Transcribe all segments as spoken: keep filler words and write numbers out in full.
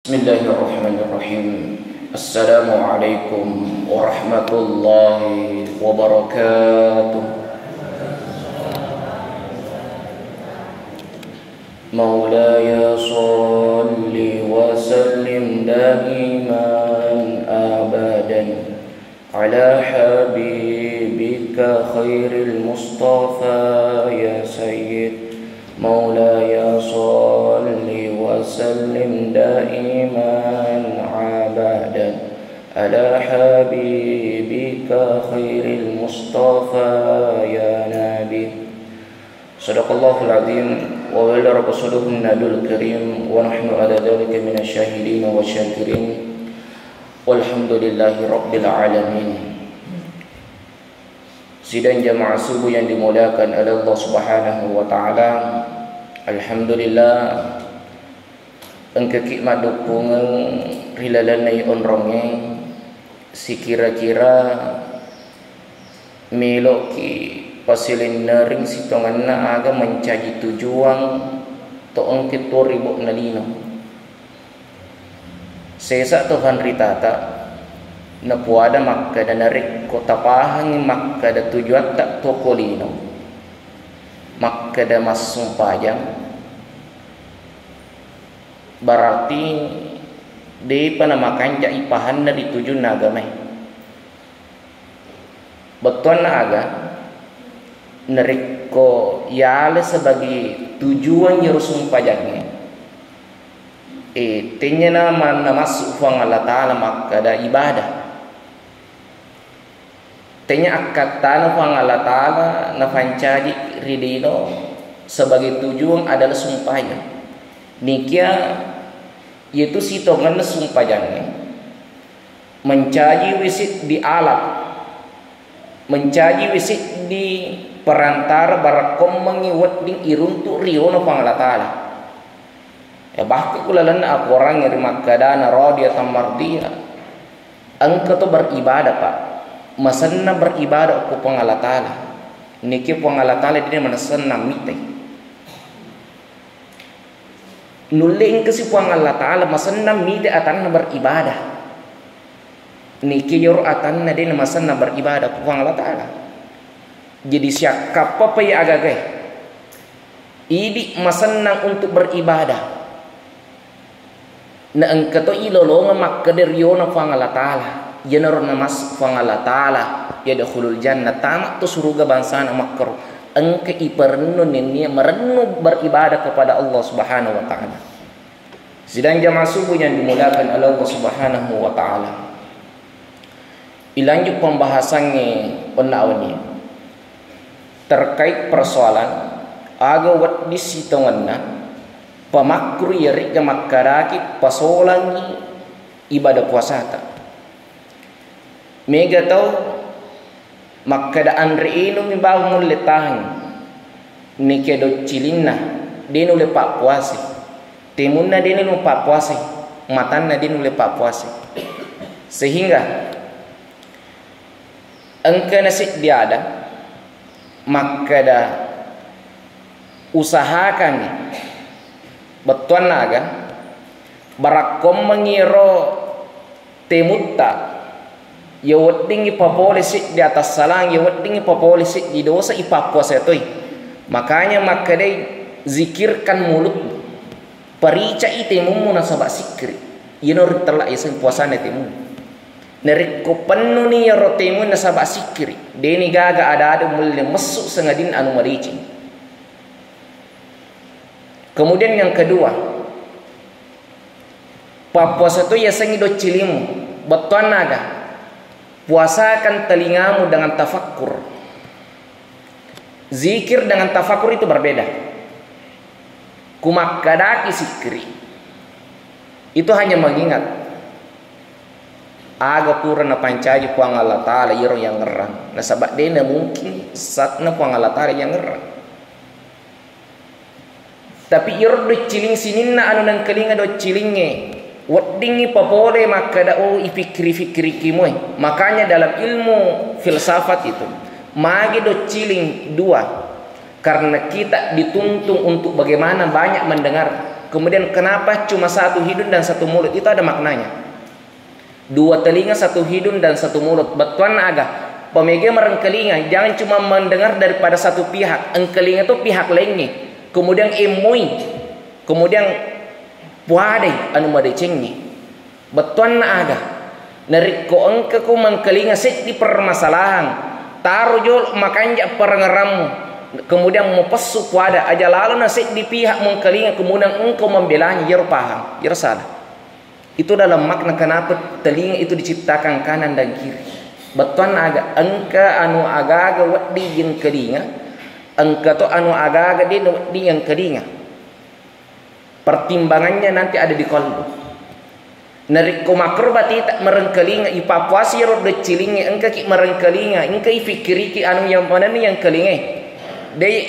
بسم الله الرحمن الرحيم. السلام عليكم ورحمة الله وبركاته. مولاي صل وسلم دائما أبدا على حبيبك خير المصطفى يا سيد. مولاي صل وسلم دائما أبدا على حبيبك خير المصطفى يا نبي. صدق الله العظيم وبلغ رسوله النبي الكريم ونحن على ذلك من الشاهدين والشاكرين والحمد لله رب العالمين. Sidang jamaah subuh yang dimuliakan oleh Allah Subhanahu wa Ta'ala, alhamdulillah, engkaki maddukkungeng ri lalenna onrongnge, sikira-kira meloki pasilennereng sitongenna aga mancaji tujuang to engke tuo ri bo'na lino. Sesa to fanritata napuada makkeda, narekko tapahangi makkeda tujuatta tuo ko lino makkeda massumpajang, berarti depa namakanjai pahanna ri tujunna agamae. Bettuanna aga, narekko yala sebagai tujuan iyaro sumpajangnge, eh, tennia nama-, namassu Puang Allah Ta'ala makkeda ibadah. Tennia akkattana Puang Allah Ta'ala napancaji ri lino sebagai tujuan adalah sumpajang. Nikia iyatu sitongenna sumpajangnge mancaji wi siddi alat, mancaji wi siddi perantara barakkommengngi wedding iruntu riona Puang Allah Ta'ala. Ya, bahkan ku lalenna akorangnge ri makkedana radiyatan mardiyah, engka to beribadah, Pak, masenna beribadah ku Puang Allah Ta'ala. Niki Puang Allah Ta'ala dina masenna mitai. Nulle engkasi Puang Allah Ta'ala masennang mite atanna beribadah. Niki yoro atanna de namasenna beribadah ku Puang Allah Ta'ala. Jadi siakkappa pai agagae idi masennang untuk beribadah. Na engka to ilolongeng makkeda riona Puang Allah Ta'ala. Iyanaro namas Puang Allah Ta'ala, yadkhulul jannah, tama to suruga bangsana makkero. Engka iparennu nennia marennu beribadah kepada Allah Subhanahu wa Ta'ala. Sidang jamaah subuh yang dimuliakan oleh Allah Subhanahu wa Ta'ala. Ilanjut pembahasangnge onna wenni terkait persoalan aga wedding sitongenna pamakkuru iyare'ga makkedaki pasolangngi ibadah puasata. Mega tau makkeda anre inung mi bawang mulle tahang, nike doccilinna de nulle pappuasai, temunna de nulle pappuasai, matanna de nulle pappuasai. Sehingga engkana siddi ada makkeda usahakangngi bettuanna aga barakkommengngi ro temutta, iya weddingngi papole siddi atassalang, iya weddingngi papole siddi dosa, ipappuasa toi. Makanya makkedai, zikirkan mulut, paricai temummu nasaba sikkiri. Iyano ritella yaseng puasana temu. Narekko pennuni iyaro temu nasaba sikkiri, deni gaga ada-ada mulle messu sangadin anu madeceng. Kemudian yang kedua, pappuasa tu yasengngi doccilimu. Bettuanna aga? Puasakan telingamu dengan tafakkur. Zikir dengan tafakkur itu berbeda. Kumakkedaki sikkiri, itu hanya mengingat aga pura napancaji Puang Allah Ta'ala iyaro yangngerrang. Nasaba dena mungkin satna Puang Allah Ta'ala yangngerrang. Tapi iyaro docciling sininna anu nengkalinga doccilingnge, weddingngi papole makkeda, oh, ipikkiri-pikkiriki moe. Makanya dalam ilmu filsafat itu, magi docciling dua. Karena kita dituntun untuk bagaimana banyak mendengar. Kemudian kenapa cuma satu hidung dan satu mulut? Itu ada maknanya. Dua telinga, satu hidung, dan satu mulut. Bettuanna aga? Pamega merengkalinga, jangan cuma mendengar daripada satu pihak. Engkalinga tu pihak lainnya. Kemudian emoi. Kemudian puadai anu madecengnge. Bettuanna aga? Narekko engkako mengkalinga seddi permasalahan, taro jolo makanja parengerammu, kemudian mupessu puada, aja lalo na seddi pihak mengkalinga, kemudian engkau membelanya, iyaro paham, iyaro salah. Itu dalam makna kenapa telinga itu diciptakan kanan dan kiri. Bettuanna aga? Engka anu agaga wedding yengkalinga, engka to anu agaga de' wedding yengkalinga. Pertimbangannya nanti ada di qalbu. Narekko makkoro bateta merengkalinga, ipappuasi iyaro doccilingnge, engkaki merengkalinga, engka ifikkiriki anu yang manenni yengkalingai. De',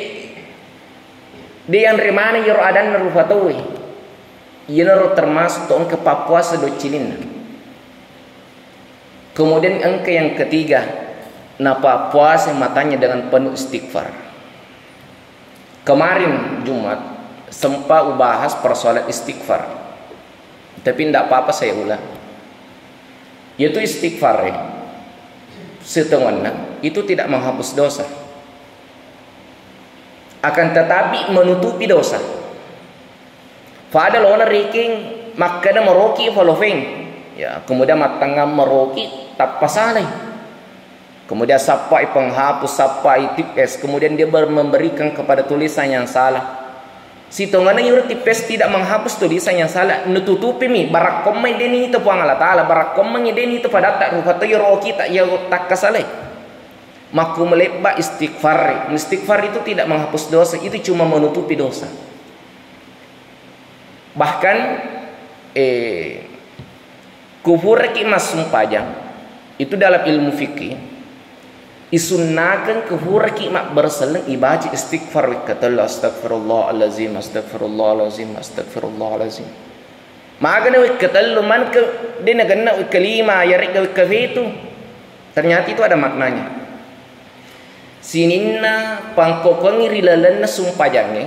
de' yanre maneng iyaro adanna rupa tauwe. Iyanaro termasuk to engka pappuasa doccilinna. Kemudian engka yang ketiga, napappuasa matanya dengan penuh istighfar. Kemarin Jumat sempat ubahas persoalan istighfar. Tapi ndak apa-apa saya ulang. Yaitu istighfar, eh, setengahnya itu tidak menghapus dosa. Akan tetapi menutupi dosa. Pada lona riking makkeda maroki falofeng. Ya, kemudian mattangngang maroki tappa salai. Kemudian sappai penghapus, sappai tipes, kemudian dia ber-, memberikan kepada tulisan yang salah. Sitongenna iyaro tipes tidak menghapus tulisan yang salah, nututupimi, barakkommai deni itu Puang Allah Ta'ala, barakkommengi deni itu padatta rupa to iyaro kita, iyaro takkasalai. Makku melebba istighfar. Istighfar itu tidak menghapus dosa, itu cuma menutupi dosa. Bahkan, eh, kufuraki massumpajang, itu dalam ilmu fikih, isunnakeng kufuraki mabberselleng ibaca istighfar wekka tellu, astagfirullahalazim, astagfirullahalazim, astagfirullahalazim. Magana wekka tellu, manke de nagenna wekka lima, yaregga wekka fetu. Ternyata itu ada maknanya. Sininna pangkokoangngi ri lalenna sumpajangnge,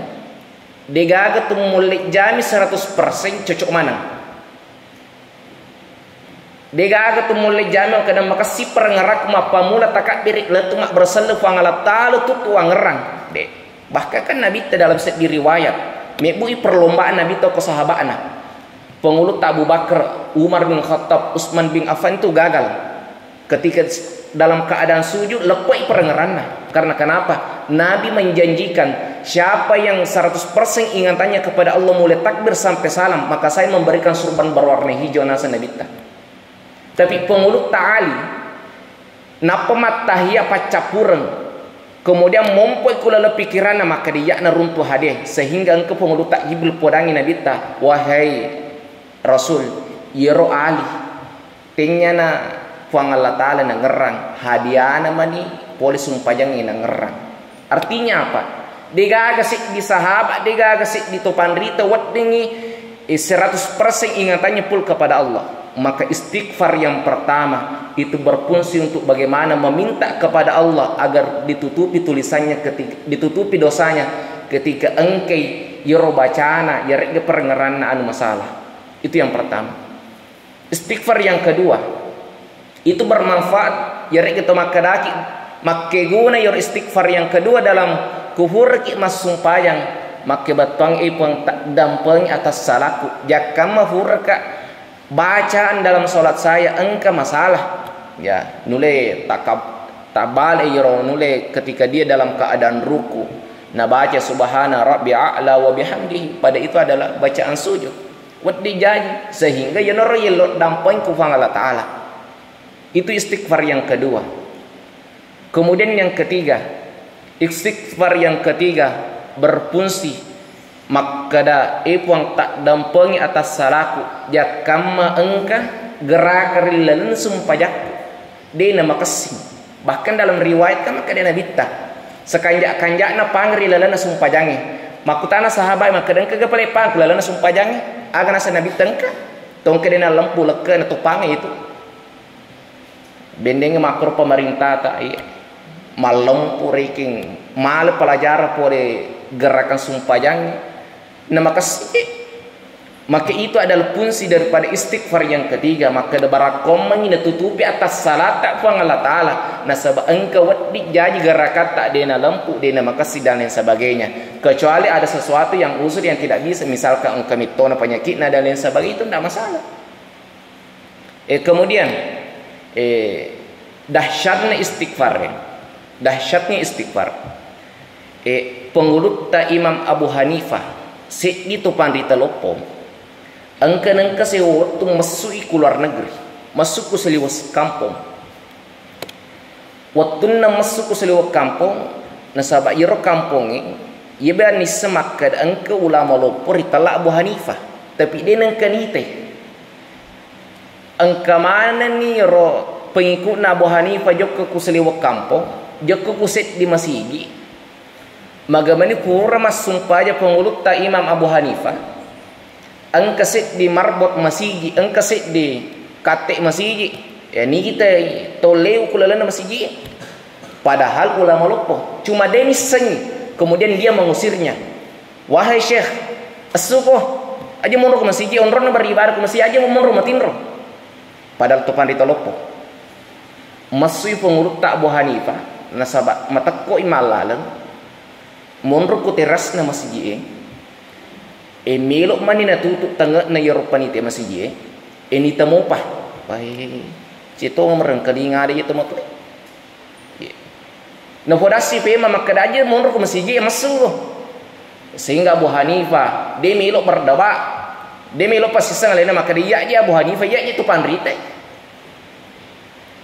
degaga tu mulle jami seratus persen cocok maneng. Degaga tu mulle jami makkeda makessing parengngerakku mappamula takabbiri lettu mabberselleng Puang Allah Ta'ala tuttu wangngerang. De. Bahkan kan Nabitta dalam seddi riwayat, mebbui perlombaan Nabitta ko sahaba'na. Pengulutta Abu Bakar, Umar bin Khattab, Utsman bin Affan itu gagal. Ketika s-, dalam keadaan sujud, leppoi parengngeranna. Karena kenapa? Nabi menjanjikan, siapa yang seratus persen ingatannya kepada Allah mulai takbir sampai salam, maka saya memberikan surban berwarna hijau, naseng Nabitta. Tapi pengulutta Ali, nappa mattahiya paccappureng, kemudian mompoi ku laleng pikiranna, makkeda iya'na runtu hadie, sehingga engka pengulutta Jibril podangi Nabitta, wahai Rasul, iyaro Ali, tennyana Puang Allah Ta'ala nangerrang, hadiana mani pole sumpajangnge nangerrang. Artinya apa? Degaga seddi sahabat, degaga seddi to panrita weddingngi, eh, seratus persen ingatannya full kepada Allah. Maka istighfar yang pertama itu berfungsi untuk bagaimana meminta kepada Allah agar ditutupi tulisannya ketika, ditutupi dosanya ketika engkai iyaro bacana, yaregga parengngeranna anu masalah. Itu yang pertama. Istighfar yang kedua, itu bermanfaat, yaregga to makkedaki, makkeguna iyaro istighfar yang kedua dalam kufuraki massumpajang, makkebettuang e Puang taddampengi atas salahku, jakkamma furaka bacaan dalam salat saya engka masalah. Ya, nulle takab-, tabbale iyaro nulle ketika dia dalam keadaan ruku, nabaca subhana rabbi a'la wa bihamdihi, pada itu adalah bacaan sujud. Wedding jaji, sehingga iyanaro yello dampeng ku Puang Allah Ta'ala. Itu istighfar yang kedua. Kemudian yang ketiga, istighfar yang ketiga berfungsi makkeda, e Puang, taddampengi atas salaku, jakkamma engka geraka ri laleng sumpajakku. De namakessing. Bahkan dalam riwayat kan makkeda Nabitta, sekanja-kanja'na pang ri lalenna sumpajangnge. Makkutana sahabat, makkeda, engka ga pale pang ku lalenna sumpajangnge? Aga naseng Nabitta, engka. Tongke de nalempu lekke na topangnge itu. Bendeng makkoro pemerintata, iya. Mallempu reking, male pelajaran pole gerakan sumpajangnge. Namakessing. Maka itu adalah fungsi daripada istighfar yang ketiga. Maka barakkommengi natutupi atas salata Puang Allah Ta'ala. Nasaba engka wedding jaji garakatta de nalempu, de namakessing dan lain sebagainya. Kecuali ada sesuatu yang uzur yang tidak bisa, misalkan engka mittona penyakitna dan lain sebagainya, itu ndak masalah. Eh, kemudian, eh, dahsyatnya istighfar, ya. Dahsyatnya istighfar. Eh, pengulutta Imam Abu Hanifah, seddi to panrita loppo. Engka nengka sewa wettu messui ku luar negeri, messu ku saliweng kampong. Wettunna messu ku saliweng kampong, nasaba iyaro kampongnge, iya bea nisseng makkeda engka ulama loppo ritella Abu Hanifah, tapi de nengka nitai. Engka manenni ro pengikutna Abu Hanifah jokka ku saliweng kampong, jokka ku seddi masigi. Magamani pura massumpaja pengulutta Imam Abu Hanifah, engka seddi marbot masigi, engka seddi katte masigi, ya, nitai tau lewu ku lalenna masigi. Padahal ulama loppo, cuma de missengi. Kemudian dia mengusirnya, "Wahai Syekh, essuko, aja monro ku masigi, onronna beribadah ku masigi, aja monro matinro." Padahal to panrita loppo. Messui pengulutta Abu Hanifah, nasaba matekkoi mallaleng, monro ku terasna masigi'e, e, melo mani natutu tange'na iyaro panitia masigi'e, e, nita mopa. Wai, cetong merengkalinga ada iya tomatoe. Iya. Napodassi pema makkeda, "Aja monro ku masigi, messu." Sehingga Abu Hanifah de melo berdebat, de melo passiseng alena makkeda, "Iya aja Abu Hanifah, iya aja tu panrita."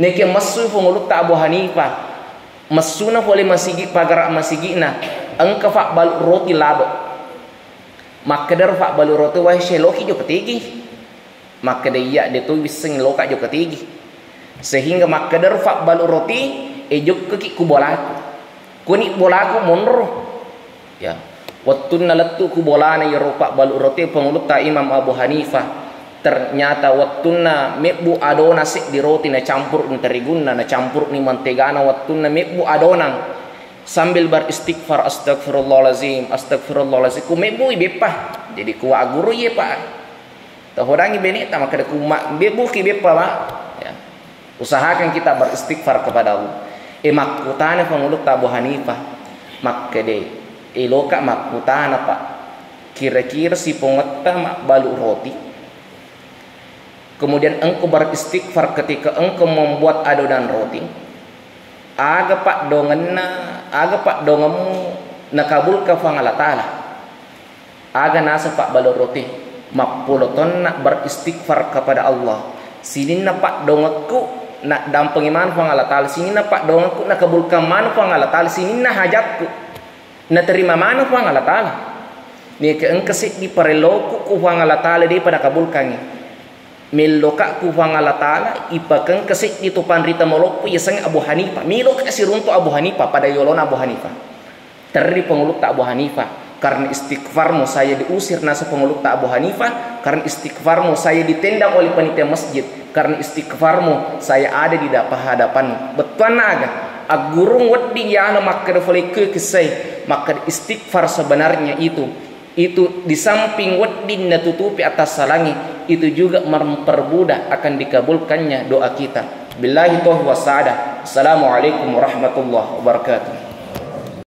Neke messu pengulutta Abu Hanifah, messuna pole masigi, pagara masigi'na, engka fabbalu roti labo. Makkedaro fabbalu roti, "Wahai Syekh, loki jokka tegi?" Makkeda, "Iya, de to wisseng loka jokka tegi." Sehingga makkedaro fabbalu roti, "E, jokkaki ku bolaku. Koni bolaku monro." Ya. Wettunna lettu ku bolana iyaro fabbalu roti pengulutta Imam Abu Hanifah, ternyata wettunna mebbu adona seddi roti nacampuruni terigunna, nacampuruni mantegana, wettunna mebbu adonang sambil beristighfar, "Astagfirullahalazim, astagfirullahalazim." Ku mebbui beppa. Jadi ku agguru iye, Pak. Tahodangi beneta, makkeda ku ma-, bebbuki beppa, Pak. Ya. Usahakan kita beristighfar kepada Allah. E, makkutana pengulutta Abu Hanifah, makkeda, "E, loka makkutana, Pak. Kira-kira sipongetta mabbalu roti, kemudian engkau beristighfar ketika engkau membuat adonan roti, aga paddoangenna, aga paddoangemmu nakabulkan Puang Allah Ta'ala?" Aga naseng fabbalu roti, "Mappolo tonna beristighfar kepada Allah. Sininna paddoangekku naddampengi maneng Puang Allah Ta'ala, sininna paddoangekku nakabulkan maneng Puang Allah Ta'ala, sininna hajatku naterima maneng Puang Allah Ta'ala. Neke engka seddi parelloku ku Puang Allah Ta'ala depa nakabulkangi. Melloka ku Puang Allah Ta'ala, ipakengka seddi tu panrita maloppo, yasengnge Abu Hanifah. Meloka siruntu Abu Hanifah, pada yolona Abu Hanifah." Terri pengulutta Abu Hanifah, "Karena istighfarmu saya diusir," naseng pengulutta Abu Hanifah, "karena istighfarmu saya ditendang oleh panitia masjid, karena istighfarmu saya ada di dapa-, hadapanmu." Bettuanna aga? Aggurung wedding yalo makkeda fole ku kissai, makkeda istighfar sebenarnya itu, itu di samping wedding natutupi atas salangi, itu juga mempermudah akan dikabulkannya doa kita. Billahi taufiq wassadah. Assalamualaikum warahmatullahi wabarakatuh.